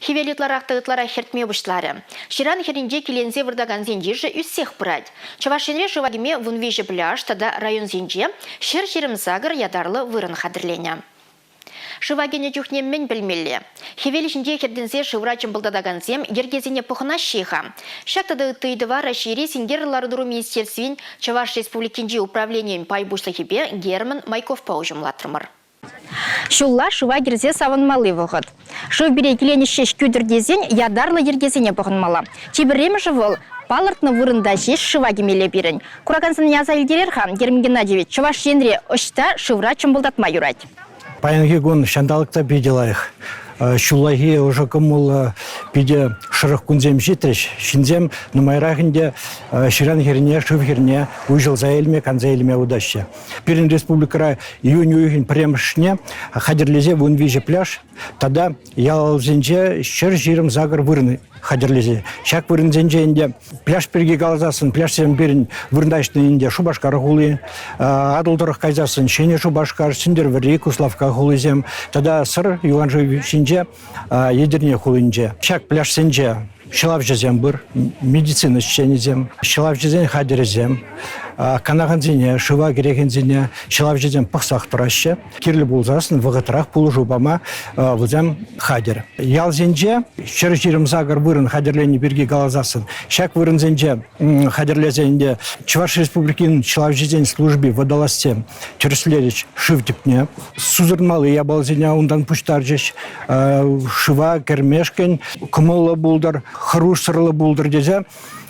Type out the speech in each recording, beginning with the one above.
Хӗвел ытларах та ытларах хӗртме пуҫларӗ. Ҫыран хӗрринче киленсе выртакансен йышӗ ӳссех пырать. Чӑваш Енре шыва кӗме 13 пляж тата районсенче 128 ятарлӑ вырӑн хатӗрленӗ. Шыва кӗнӗ чухне мӗн пӗлмелле? Хӗвел ҫинче хӗртӗнсе шывра чӑмпӑлтатакансем йӗркесене пӑхӑнаҫҫӗ-и-ха? Ҫак тата ытти ыйтӑва Раҫҫейри синкерлӗ лару-тӑру министерствин Чӑваш Республикинчи управленийӗн пай пуҫлӑхӗпе Герман Майковпа уҫӑмлатрӑмӑр. Ҫулла шыва кӗрсе савӑнмалли вӑхӑт. Шыв пире киленӗҫ ҫеҫ кӳтӗр тесен ятарлӑ йӗркесене пӑхӑнмалла. Чи пӗрремӗшӗ вӑл палӑртнӑ вырӑнта ҫеҫ шыва кӗмелле пирӗн. Куракансене аса илтерер-ха, Герман Геннадьевич, Чӑваш Енре ӑҫта шывра чӑмпӑлтатма юрать? Паянхи кун ҫанталӑк та питӗ лайӑх. Ҫуллахи ӑшӑ кӑмӑллӑ питӗ шӑрӑх кунсем ҫитрӗҫ. Ҫынсем нумайрах ӗнтӗ ҫыран хӗрне, шыв хӗрне уҫӑлса илме, канса илме утаҫҫӗ. Пирӗн республикӑра июнь уйӑхӗн пӗрремӗшне хатӗрлесе 13 пляж тата ялсенче 128 вырӑн хатӗрлесе. Ҫак вырӑнсенче ӗнтӗ пляж пирки каласассӑн, пляжсем пирӗн вырнаҫнӑ ӗнтӗ Шупашкар хули, Атӑл тӑрӑх кайсассӑн Ҫӗнӗ Шупашкар, Сӗнтӗрвӑрри, Куславкка хулисем тата Сӑр юханшыв ҫинче Етӗрне хулинче. Ҫак пляжсенче ҫӑлавҫӑсем пур, медицина ӗҫченӗсем, ҫӑлавҫӑсен хатӗрӗсем, канакансене, шыва кӗрекенсене ҫӑлавҫӑсем пӑхсах тӑраҫҫӗ. Кирлӗ пулсассӑн вӑхӑтрах пулӑшу пама вӗсем хатӗр. Ялсенче 128 вырӑн хатӗрленни пирки каласассӑн, ҫак вырӑнсенче хатӗрлесе ӗнтӗ Чӑваш Республикин ҫӑлавҫисен служби водолазсем тӗрӗслерӗҫ шыв тӗпне, сусӑрмалли япаласене унтан пуҫтарчӗҫ, шыва кӗрмешкӗн кӑмӑллӑ пултӑр, хӑрушсӑрлӑ пултӑр тесе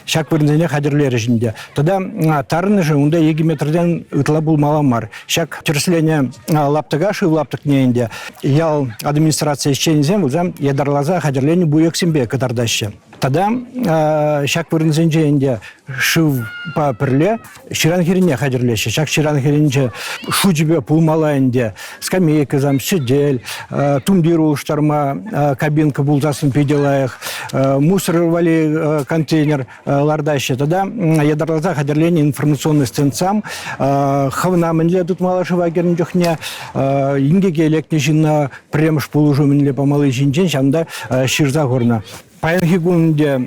ҫак вырӑнсене хатӗрлерӗҫ ӗнтӗ. Тата тарӑнӑшӗ унта 2 метртен ытла пулмалла мар. Ҫак тӗрӗсленӗ лаптӑка, шыв лаптӑкне ӗнтӗ ял администраци ӗҫченӗсем вӗсем ятарласа хатӗрленӗ буексемпе кӑтартаҫҫӗ. Тата ҫак вырӑнсенче ӗнтӗ шывпа пӗрле ҫыран хӗррине хатӗрлеҫҫӗ. Ҫак ҫыран хӗрринче шучӗпе пулмалла ӗнтӗ. Скамейкӑсем, сӗтел, тумтир улӑштарма кабинка пулсассӑн питӗ лайӑх. Мусор валли контейнер лартаҫҫӗ. Тата ятарласа хатӗрленӗ информационный стендсем хӑвна мӗнле тытмалла шыва кӗрнӗ чухне, инкеке лекнӗ ҫынна пӗрремӗш пулӑшу мӗнле памалли ҫинчен ҫавӑнта ҫырса хурнӑ. Паянхи кун те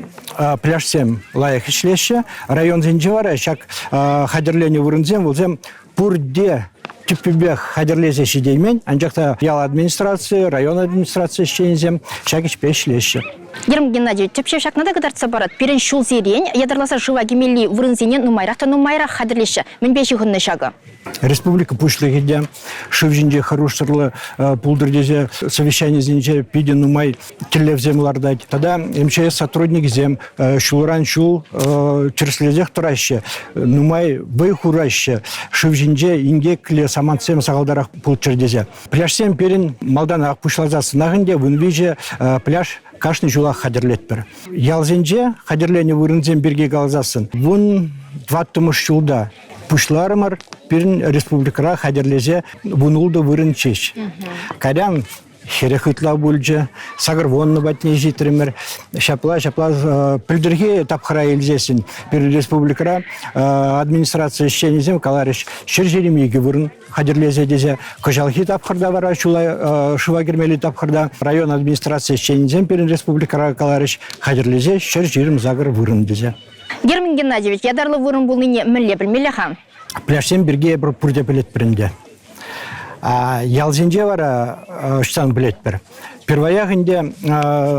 пляжсем лайӑх ӗҫлеҫҫӗ. Районсенче вара ҫак хатӗрленӗ вырӑнсем вӗсем пурте тӗппипех хатӗрлесе ҫитеймен, анчах та ял администрацийӗ, район администрацийӗ ӗҫченӗсем ҫак ӗҫпе ӗҫлеҫҫӗ. Герман Геннадьевич, тӗпчев ҫакна та кӑтартса парать. Пирӗн ҫулсерен ятарласа шыва кӗмелли вырӑнсене нумайрах та нумайрах хатӗрлеҫҫӗ. Мӗнпе ҫыхӑннӑ ҫакӑ? Республика Пуҫлӑхӗ те шыв ҫинче хӑрушсӑрлӑ пултӑр тесе совещанисенче питӗ нумай тӗллевсем лартать. Тата МЧС сотрудникӗсем ҫулран ҫул тӗрӗслесех тӑраҫҫӗ, нумай вӑй хураҫҫӗ шыв ҫинче инкеклӗ самантсем сахалтарах пулччӑр тесе. Пляжсем пирӗн малтанах пуҫласассӑнах ӗнтӗ 13 пляж кашни ҫулах хатӗрлетпӗр. Ялсенче хатӗрленӗ вырӑнсем пирки каласассӑн 14-мӗш ҫулта пуҫларӑмӑр. Пирӗн республикӑра хатӗрлесе 16 вырӑн ҫеҫ. Кайран 40 ытла пулчӗ, 80 патне ҫитрӗмӗр. Ҫапла, ҫапла пӗлтӗрхи тапхӑра илсессӗн пирӗн республикӑра администраци ӗҫченӗсем каларӗҫ, 122 вырӑн хатӗрлесе тесе. Кӑҫалхи тапхӑрта вара ҫула шыва кӗрмелли тапхӑрта район администраци ӗҫченӗсем пирӗн республикӑра каларӗҫ, хатӗрлесе 128 вырӑн тесе. Герман Геннадьевич, ятарлӑ вырӑн пулнине мӗнле пӗлмелле-ха? Пляжсем пирки эпир пурте пӗлетпӗр ӗнтӗ. Ялсенче вара ӑҫтан пӗлетпӗр? Первоях ӗнтӗ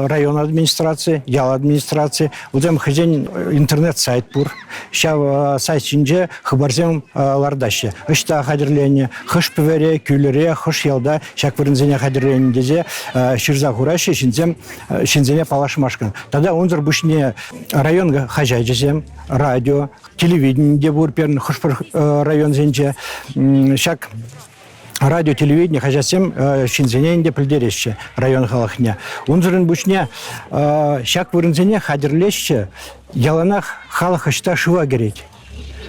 район администраци, ял администраци, вӗсем хӑйсен интернет-сайт пур. Ҫав сайт ҫинче хыпарсем лартаҫҫӗ. Ӑҫта хатӗрленӗ, хӑш пӗвере, кӳлӗре, хӑш ялта ҫак вырӑнсене хатӗрленӗ тесе ҫырса хураҫҫӗ ҫынсем ҫынсене паллашмашкӑн. Тата унсӑр пуҫне район хаҫачӗсем, радио, телевидени те пур пирӗн хӑш-пӗр районсенче. Ҫак радио, телевидени, хаҫатсем ҫынсене ӗнтӗ пӗлтереҫҫӗ район халӑхне. Унсӑрӑн пуҫне ҫак вырӑнсене хатӗрлеҫҫӗ, яланах халӑх ӑҫта шыва кӗрет.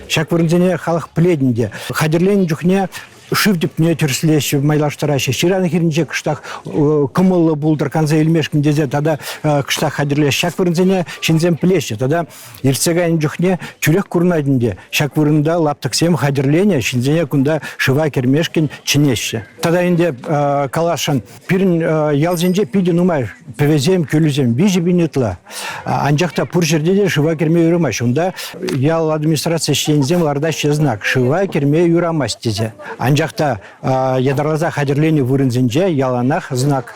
Ҫак вырӑнсене халӑх пӗлет ӗнтӗ. Хатӗрленӗ чухне. Шыв тӗпне тӗрӗслеҫҫӗ, майлаштараҫҫӗ. Ҫыран хирӗнче кӑштах кӑмӑллӑ пултӑр канса илмешкӗн тесе тата кӑштах хатӗрлеҫҫӗ. Ҫак вырӑнсене ҫынсем пӗлеҫҫӗ. Тата иртсе кайнӑ чухне тӳрех курӑнать ӗнтӗ. Ҫак вырӑнта лаптӑксем хатӗрленӗ, ҫынсене кунта шыва кӗрмешкӗн чӗнеҫҫӗ. Тата ӗнтӗ каласшӑн, пирӗн ялсенче питӗ нумай пӗвесем, кӳлӗсем, 3000 ытла. Анчах та пур ҫӗрте те шыва кӗрме юрамасть. Унта ял администраци ӗҫченӗсем лартаҫҫӗ знак «Шыва кӗрме юрамасть» тесе. Анчах та ятарласа хатӗрленӗ вырӑнсенче яланах знак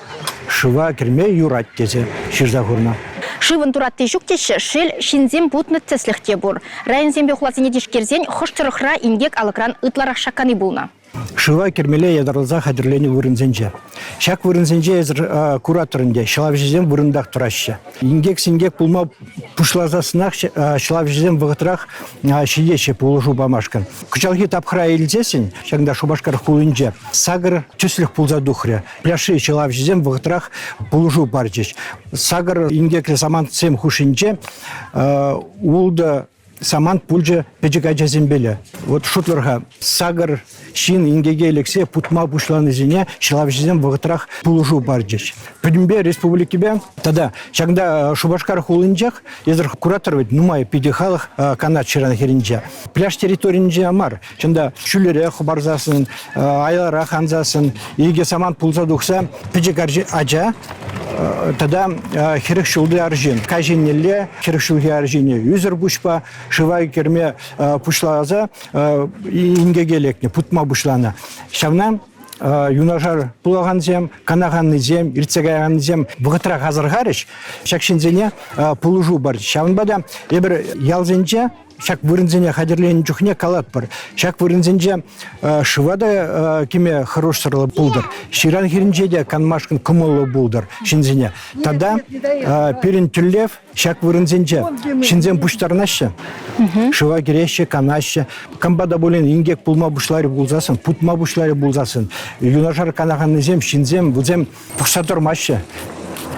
«Шыва кӗрме юрать» тесе ҫырса хунӑ. Шывӑн туратти ҫук теҫҫӗ, шел, ҫынсем путнӑ тӗслӗх те пур. Районсемпе хуласене тишкерсен хӑш тӑрӑхра инкек алӑкран ытларах шаккани пулнӑ. Шыва кӗрмелле ятарласа хатӗрленӗ вырӑнсенче. Ҫак вырӑнсенче эсир куратӑр ӗнтӗ, ҫӑлавҫӑсем вырӑнтах тӑраҫҫӗ. Инкек-синкек пулма пуҫласассӑнах ҫӑлавҫӑсем вӑхӑтрах ҫитеҫҫӗ пулӑшу памашкӑн. Кӑҫалхи тапхӑра илсессӗн, ҫакӑнта Шупашкар хулинче сакӑр тӗслӗх пулса тухрӗ. Пляжри ҫӑлавҫӑсем вӑхӑтрах пулӑшу парчӗҫ. Сакӑр инкеклӗ самантсем хушшинче ултӑ самант пулчӗ пӗчӗк ачасемпеле. Вот шутлӑр-ха, сакӑр ҫын инкеке лексе путма пуҫланисене ҫӑлавҫӑсем вӑхӑтрах пулӑшу парчӗҫ. Пӗтӗмпе республикипе тата ҫакӑнта Шупашкар хулинчех эсир куратӑр вӗт нумай питӗ халӑх канать ҫыран хӗрринче. Пляж территорийӗнче мар, чӑн та ҫӳлерех хӑпарсассӑн, аяларах ансассӑн икӗ самант пулса тухса пӗчӗк ача тата 40 ҫулти арҫын каҫ еннелле 40 ҫулхи арҫынӗ ӳсӗр пуҫпа шыва кӗрме пуҫласа инкеке лекнӗ, путма пуҫланӑ. Ҫавна юнашар пулакансем, канаканнисем, иртсе каяканнисем вӑхӑтрах асӑрхарӗҫ, ҫак ҫынсене пулӑшу парӗҫ. Ҫавӑнпа та эпир ялсенче ҫак вырӑнсене хатӗрленӗ чухне калатпӑр. Ҫак вырӑнсенче шыва та кӗме хӑрушсӑрлӑ пултӑр, ҫыран хирӗнче те канмашкӑн кӑмӑллӑ пултӑр ҫынсене. Тата пирӗн тӗллев ҫак вырӑнсенче ҫынсем пуҫтарӑнаҫҫӗ, шыва кӗреҫҫӗ, канаҫҫӗ. Кампа та пулин инкек пулма пуҫларӗ пулсассӑн, путма пуҫларӗ пулсассӑн, юнашар канаканнисем, ҫынсем, вӗсем пӑхса тӑрмаҫҫӗ.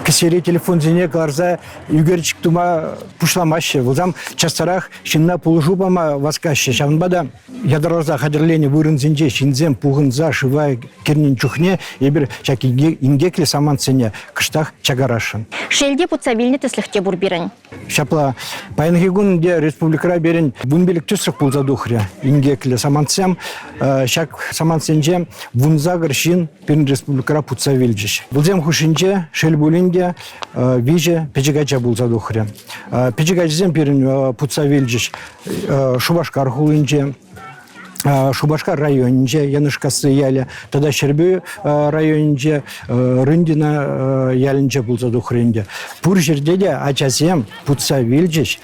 Кӗсьери телефонсене кӑларса ӳкерчӗк тума пуҫламаҫҫӗ. Вӗсем частарах ҫынна пулӑшу пама васкаҫҫӗ. Ҫавӑнпа та ятарласа хатӗрленӗ вырӑнсенче ҫынсем пухӑнса шыва кӗрнӗ чухне эпир ҫак инкеклӗ самантсене кӑштах чакарасшӑн. Шел те, путса вилнӗ тӗслӗх те пур пирӗн. Ҫапла, паянхи кун те республикӑра пирӗн 15 тӗслӗх пулса тухрӗ инкеклӗ самантсем. Ҫак самантсенче 18 ҫын пирӗн республикӑра путса вилчӗҫ. Вӗсем хушшинче, шел пулин те, виҫӗ пӗчӗк ача пулса тухрӗ. Пӗчӗк ачасем пирӗн путса вилчӗҫ Шупашкар хулинче, Шупашкар районӗнче Янӑшкасси ялӗ тата Ҫӗрпӳ районӗнче Рындина ялӗнче пулса тухрӗ ӗнтӗ. Пур ҫӗрте те ачасем путса вилчӗҫ.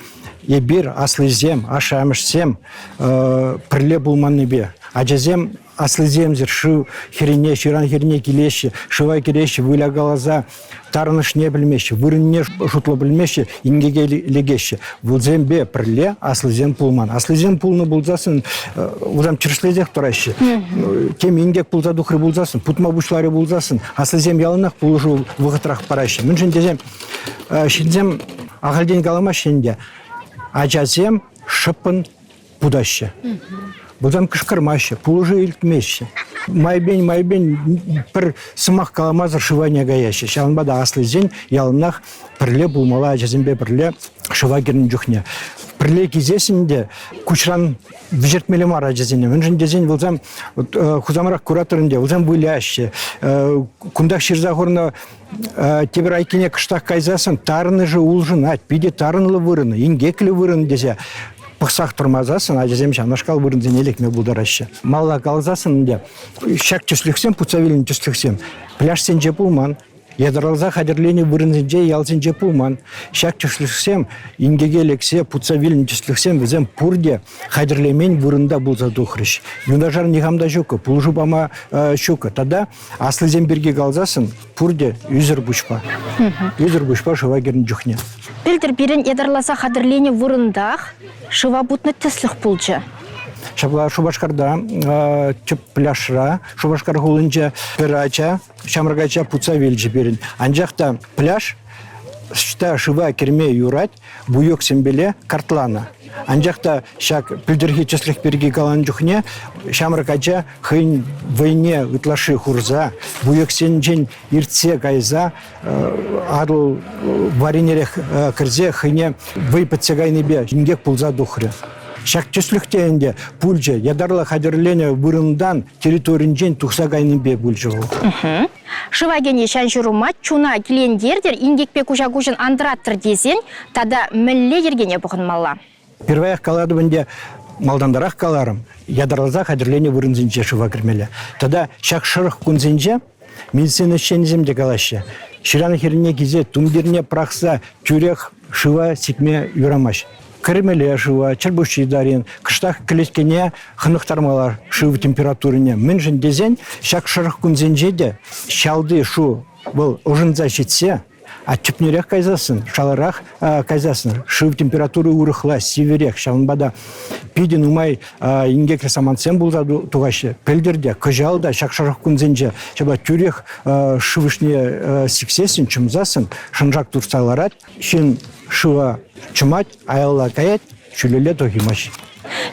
Эпир, аслисем, ашшӗ-амӑшсем пӗрле пулманнипе ачасем аслисемсӗр шыв хӗррине, ҫыран хӗррине килеҫҫӗ, шыва кӗреҫҫӗ, вылякаласа тарӑнӑшне пӗлмеҫҫӗ, вырӑнне шутлӑ пӗлмеҫҫӗ, инкеке лекеҫҫӗ. Вӗсемпе пӗрле аслисем пулман. Аслисем пулнӑ пулсассӑн вӗсем чӗрӗслесех тӑраҫҫӗ. Тем инкек пулса тухрӗ пулсассӑн, путма пуҫларӗ пулсассӑн, аслисем яланах пулӑшу вӑхӑтрах параҫҫӗ. Мӗншӗн тесен ҫынсем ахальтен каламаҫҫӗ ӗнтӗ. Ачасем шӑппӑн путаҫҫӗ. Вӗсем кӑшкӑрмаҫҫӗ, пулӑшу илтмеҫҫӗ. Майӗпен-майӗпен пӗр сӑмах каламасӑр шыване каяҫҫӗ. Ҫавӑнпа та аслисен яланах пӗрле пулмалла ачасемпе пӗрле шыва кӗрнӗ чухне. Пӗрле килсессӗн те куҫран вӗҫертмелле мар ачасене. Мӗншӗн тесен вӗсем хусамрах куратӑр ӗнтӗ, вӗсем выляҫҫӗ. Кунтах ҫырса хурнӑ тепӗр айккине кӑштах кайсассӑн тарӑнӑшӗ улшӑнать, питӗ тарӑнлӑ вырӑн, инкеклӗ вырӑн тесе пӑхсах тӑрмасассӑн ачасем ҫавнашкал вырӑнсене лекме пултараҫҫӗ. Малла каласассӑн ӗнтӗ ҫак тӗслӗхсем, путса вилнӗ тӗслӗхсем пляжсенче пулман, ятарласа хатӗрленӗ вырӑнсенче, ялсенче пулман. Ҫак тӗслӗхсем инкеке лексе путса вилнӗ тӗслӗхсем вӗсем пурте хатӗрлемен вырӑнта пулса тухрӗҫ. Юнашар никам та ҫуккӑ, пулӑшу пама ҫуккӑ. Тата Аслисем пирки каласассӑн пурте ӳсӗр пуҫпа. Ӳсӗр пуҫпа шыва кӗрнӗ чухне. Пӗлтӗр пирӗн ятарласа хатӗрленӗ вырӑнтах шыва путнӑ тӗслӗх пулчӗ. Ҫапла Шупашкарта тӗп пляжра Шупашкар хулинче пӗр ача, ҫамрӑк ача путса вилчӗ пирӗн. Анчах та пляж. Ӑҫта шыва кӗрме юрать, буйоксемпеле картланӑ. Анчах та ҫак пӗлтӗрхи тӗслӗх пирки каланӑ чухне ҫамрӑк ача хӑйӗн вӑйне ытлашши хурса, буйоксенчен иртсе кайса Атӑл варринерех кӗрсе хӑйне вӑй пӗтсе кайнипе инкек пулса тухрӗ. Ҫак тӗслӗх те ӗнтӗ пулчӗ, ятарлӑ хатӗрленӗ вырӑнтан, территоринчен тухса кайнипе пулчӗ вӑл. Шыва кӗни ҫан-ҫурӑма чуна килентертӗр, инкекпе куҫа-куҫӑн ан тӑраттӑр тесен тата мӗнле йӗркене пӑхӑнмалла? Пирваях калатӑп ӗнтӗ, малтантарах каларӑм, ятарласа хатӗрленӗ вырӑнсенче шыва кӗрмелле. Тата ҫак шӑрӑх кунсенче медицина ӗҫченӗсем те калаҫҫӗ, ҫыран хӗррине килсе тумтирне пӑрахса тӳрех шыва сикме юрамасть. Кӗрмелле шыва, чӗрпуҫҫи тарин, кӑштах кӗлеткене хӑнӑхтармалла шыв температурине. Мӗншӗн тесен ҫак шӑрӑх кунсенче те ҫалти шу вӑл ӑшӑнса ҫитсе А тӗпнерех кайсассӑн, шаларах кайсассӑн шыв температури урӑхла, сивӗрех. Ҫавӑнпа та питӗ нумай инкеклӗ самантсем пулса тухаҫҫӗ. Пӗлтӗр те, кӑҫал та ҫак шӑрӑх кунсенче ҫапла тӳрех шыв ӑшне сиксессӗн, чӑмсассӑн шӑншак туртса ларать. Ҫын шыва чӑмать, аялла каять, ҫӳлелле тухимасть.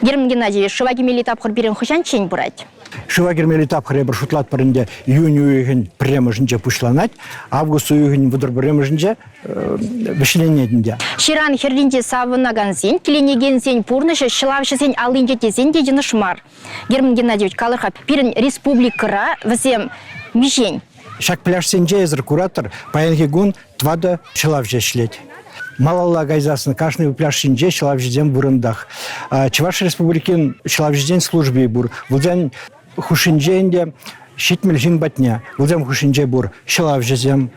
Герман Геннадьевич, шыва кӗмелли тапхӑр пирӗн хӑҫанччен пырать? Шыва кӗрмелли тапхӑр эпир шутлатпӑр ӗнтӗ июнь уйӑхӗн пӗрремӗшӗнче пуҫланать, август уйӑхӗн 31-мӗшӗнче вӗҫленет ӗнтӗ. Ҫыран хӗрринче савӑнакансен, киленекенсен пурнӑҫӗ ҫӑлавҫӑсен аллинче тесен те йӑнӑш мар. Герман Геннадьевич, калӑр-ха, пирӗн республикӑра вӗсем миҫен? Ҫак пляжсенче эсир куратӑр, паянхи кун тӑватӑ ҫӑлавҫӑ ӗҫлет. Малалла кайсассӑн кашни пляж ҫинче ҫӑлавҫӑсем вырӑнтах. Чӑваш Республикин ҫӑлавҫӑсен служби пур. Вӗсен хушшинче ӗнтӗ 70 ҫын патне. Вӗсем хушшинче пур ҫӑлавҫӑсем,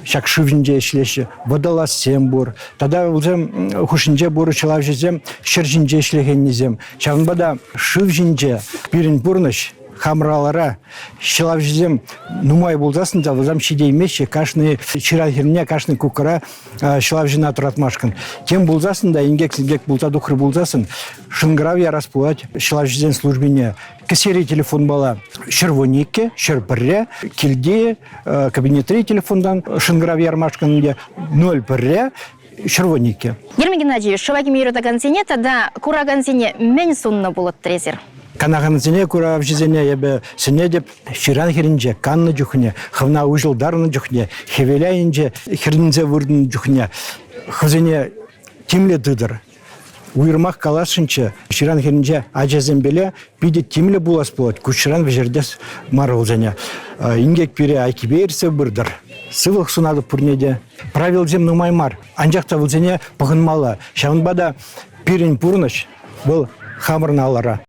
ҫак шыв ҫинче ӗҫлеҫҫӗ, водолазсем пур. Тата вӗсем хушшинче пур ҫӑлавҫӑсем ҫӗр ҫинче ӗҫлекеннисем. Ҫавӑнпа та шыв ҫинче пирӗн пурнӑҫ хамӑр ҫӑлавҫӑсем нумай пулсассӑн та вӗсем ҫитеймеҫҫӗ. Кашни ҫыран хӗрне, кашни кукӑра ҫӑлавҫӑна тӑратмашкӑн. Тем пулсассӑн та инкек-синкек пулса тухрӗ пулсассӑн шӑнкӑрав ярас пулать ҫӑлавҫӑсен службине. Кӗсьери телефонпала 112, 101, килти кабинетри телефонтан шӑнкӑрав ярмашкӑн ӗнтӗ 01 112. Герман Геннадьевич, шыва кӗме юратакансене тата куракансене мӗн суннӑ пулӑттӑр эсир? Канакансене, куравҫӑсене эпӗ сӗнетӗп, ҫыран хӗрринче каннӑ чухне, хӑвна уҫӑлтарнӑ чухне, хӗвел айӗнче хӗртӗнсе выртнӑ чухне хӑвсене тимлӗ тытӑр. Уйрӑмах каласшӑнччӗ, ҫыран хӗрринче ачасемпеле питӗ тимлӗ пулас пулать, куҫран вӗҫертес мар вӗсене. Инкек пире айккипе иртсе пыртӑр. Сывлӑх сунатӑп пурне те. Правилӑсем нумай мар, анчах та вӗсене пӑхӑнмалла. Ҫавӑнпа та пирӗн пурнӑҫ вӑл хамӑрӑн алӑра.